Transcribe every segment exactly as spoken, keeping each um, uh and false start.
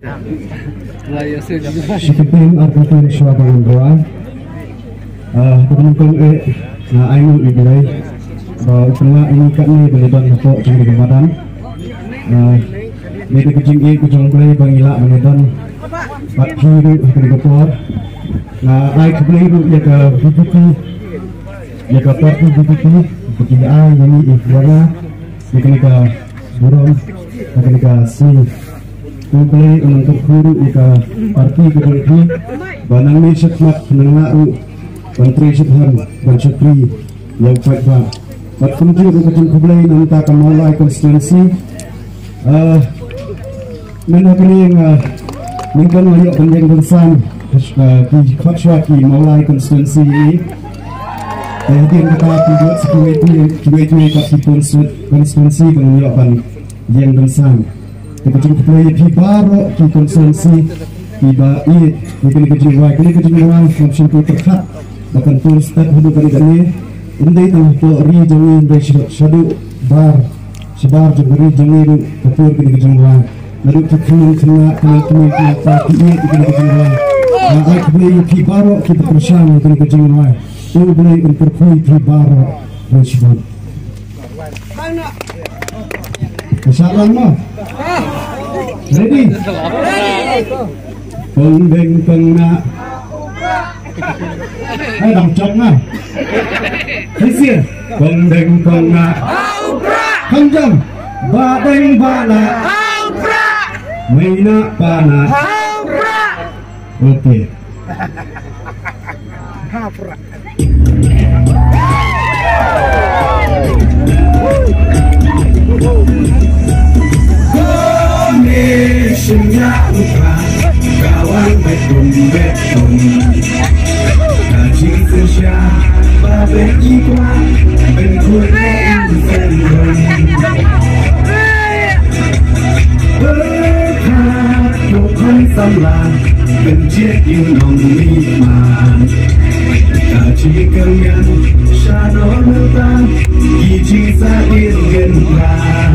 Shi kyntien ar kyntien shuwa ba ngan duwai. Ah, ba nyngkong eh, nga ainguh ïa U Blei ba u pynlah ïa ngi katne ban ïadon hapoh jong kane ka madan. Ah, ne da ka jingïeit ka jong U Blei ba ngi lah ban ïadon bad phi ruh ha kane ka por. Nga ai khublei ruh ïa ka V P P, ïa ka party V P P ba ki ai ïa ngi, ïa nga, ïa kane ka burom ha kane ka sngi. U Blei un kyrkhu ruh ïa ka party ka jong phi ba nangne shakhmat nang lah ruh ban trei shaphrang ban shakri ïa u paidbah. Bad kumjuh ruh ka jingkhublei na ka bynta ka Mawlai constituency. Ah, mynta kane nga, nyngkong nga ïoh ban ïeng dang saiñ, ah, ki khot shuwa ki Mawlai constituency. Te hadien kata ki ïoh sa kiwei kiwei, kiwei kiwei pat ki constitu-, constituency ba nga ïoh ban ïeng dang saiñ. Te ka jingkhublei ïa phi baroh ki constituency kiba ïeit ïa kane ka jingrwai, kane ka jingrwai ngam shym pyrkhat ba kan tur step haduh kane kane. Ym dei tang hapoh ri jong ngi, ym dei shaduh, shaduh bar, shabar jong ka ri jong ngi ruh ka tur kane ka jingrwai. Naduh ki khynnah, khynnah, khynnah, khynnah, khynnah, ki ïeit ïa kane ka jingrwai. Nga ai khublei ïa phi baroh kiba pyrshang ïa kane ka jingrwai. U Blei un kyrkhu ïa phi baroh. Ka shah lang mo? Ready? Kong deng kong nah. Hai dang chok nga. Hai sir. Kong deng kong nah. Kham jam. Ba deng ba nah. Mei nah pa nah. Okay. Pyrkhat ko khun samla, pynjied ïa u nongmihman. Ka jingkyrmen sha nongmihman, ki jingsain kynrad.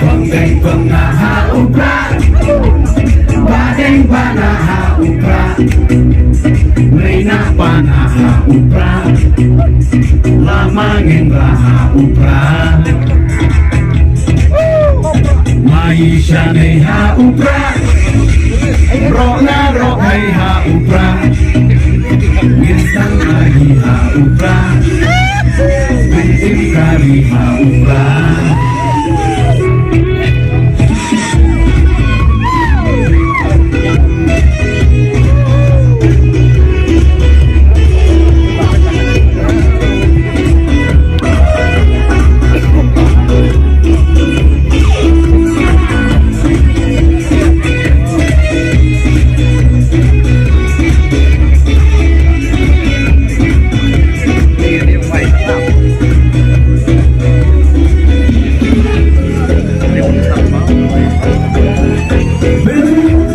Kong deng kong nah ha u Prah, ba deng ba nah ha u Prah, mei nah pa nah ha u Prah, lama ngen rah ha u Prah. Mai sha nei ha u Prah, roh na roh hei ha u Prah, ngin sdang mai ha u Prah, ngin im kari ha u Prah.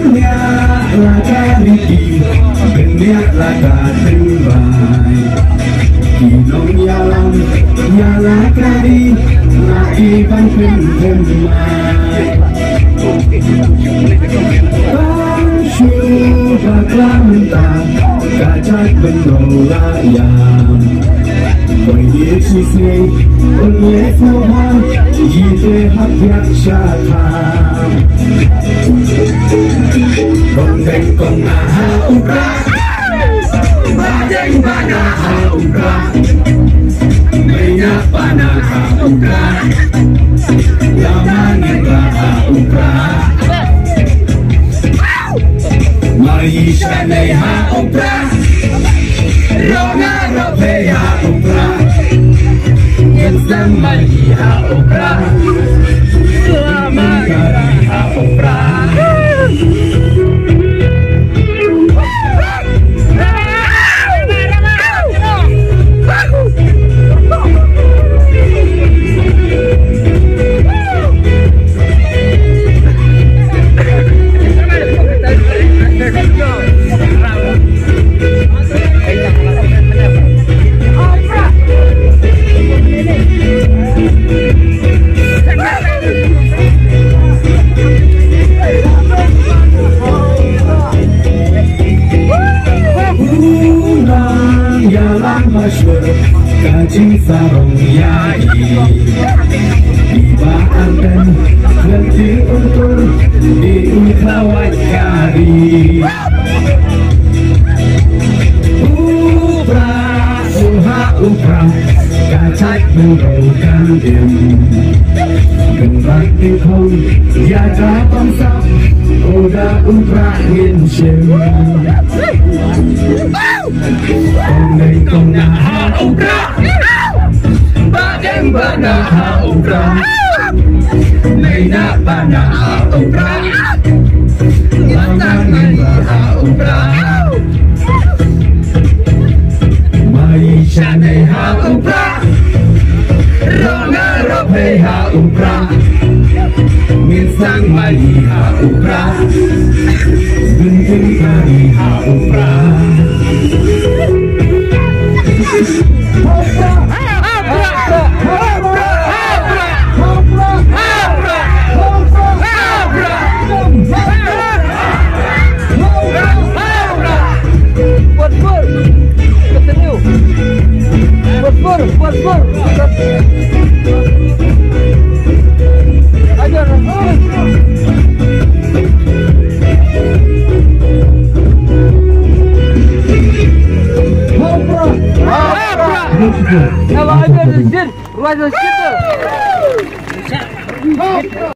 Bniah la ka riti, bniah la ka tynrai. Ki nongïalam ïa la ka ri, la ki ban pynthymmai. Tang shu bakla mynta, ka jait bynriew la ïam. Koi ïa shisngi un ïa sngewbha, ïa te hap ïa sha kham. Kong deng kong nah ha u Prah, ba deng ba nah ha u Prah, mei nah pa nah ha u Prah, lama ngen rah ha u Prah. Mai sha nei ha u Prah, roh na roh hei ha u Prah, ngin sdang mai ha u Prah, lama ngen rah ha u Prah. Ki ungkur, ki ungkur wai kari. U Prah, u ha u Prah, ka chait bynriew kan im. Kynrad ki khong, ïa ka bamsap, u da u Prah ngin shim. Kong deng kong na ha u Prah. Ba deng ba na ha u Prah. Nei na ba na ha u Prah. Ba na nei ba ha u Prah. Mai sha nei ha u Prah. Rong a rong hei ha u Prah. Min sang mai ha u Prah. Min kim kari ha u Prah. Buat bor. Continue. Buat bor, buat bor. Ajar. Hopra. Hopra. Hopra. Hopra.